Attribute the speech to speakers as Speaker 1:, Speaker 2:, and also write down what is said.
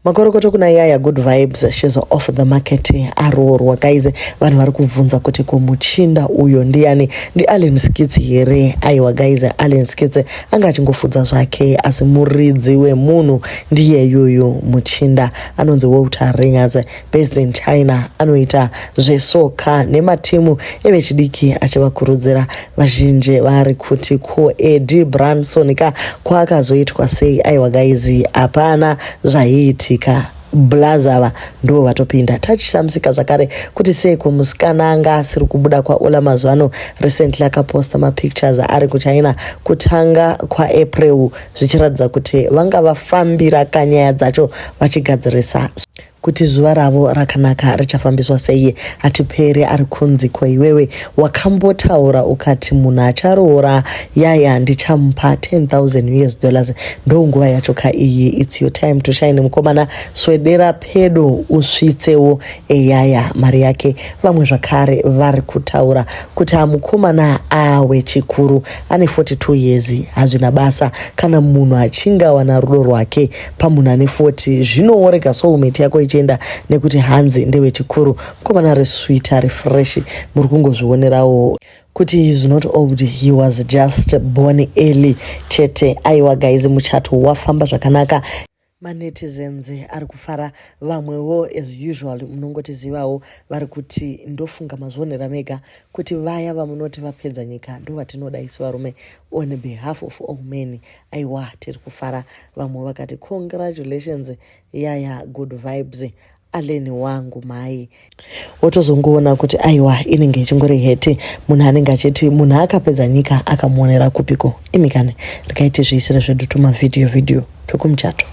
Speaker 1: Makorokoto kuna Yaya Good Vibes, she's off the market, aroorwa guys. Vanhu vari kubvunza kuti ko muchinda uyo ndiani? NdiAllen Skits here? Aiwa guys, Allen Skits anga achingofudza zvake, asi muridzi wemunhu ndiye yuyu muchinda anonzi Walter Ringers, based in China, anoita zvesoka nematimu evechidiki achivakurudzira. Vazhinji vari kuti ko Eddie Branson ka kwakazoitwa sei? Aiwa guys, hapana zvaiitika, blazava ndo vatopinda. Tachishamisika zvakare kuti sei kumusikana anga asiri kubuda kwaOla mazuva ano. Recently akaposta mapictures ari kuChina kutanga kwaApril, zvichiratidza kuti vanga vafambira kanyaya dzacho vachigadzirisa kuti zuva ravo rakanaka richafambiswa sei. Hatiperi ari kunzi ko iwewe wakambotaura ukati munhu acharoora Yaya ndichamupa 10,000 US dollars, ndo nguva yacho ka iyi. It's your time to shine, mukomana, swedera pedo usvitsewo eyaya mari yake. Vamwe zvakare vari kutaura kuti amukomana awe chikuru, ane 42 years. Hazvina basa, kana munhu achinge awana rudo rwake pamunhu ane 40, zvinoorega soulmate yako ichienda nekuti hanzi ndewechikuru. Mukomana ari sweet, ari fresh, muri kungozvionerawo kuti he is not old, he was just born early chete. Aiwa guys, muchato wafamba zvakanaka, manetizens ari kufara. Vamwewo as usual munongotizivawo, vari kuti ndofunga mazvionera mega kuti vaya vamunoti vapedza nyika ndo vatinoda isu varume. On behalf of all men, aiwa tiri kufara. Vamwe vakati congratulations Yaya Good Vibes, Aleni wangu mai. Wotozongoona kuti aiwa inenge ichingori heti, munhu anenge achiti munhu akapedza nyika akamuonera kupiko? Imikane rikaiti zviisire zvedu tumavhidhiyo vhidhiyo twekumuchato.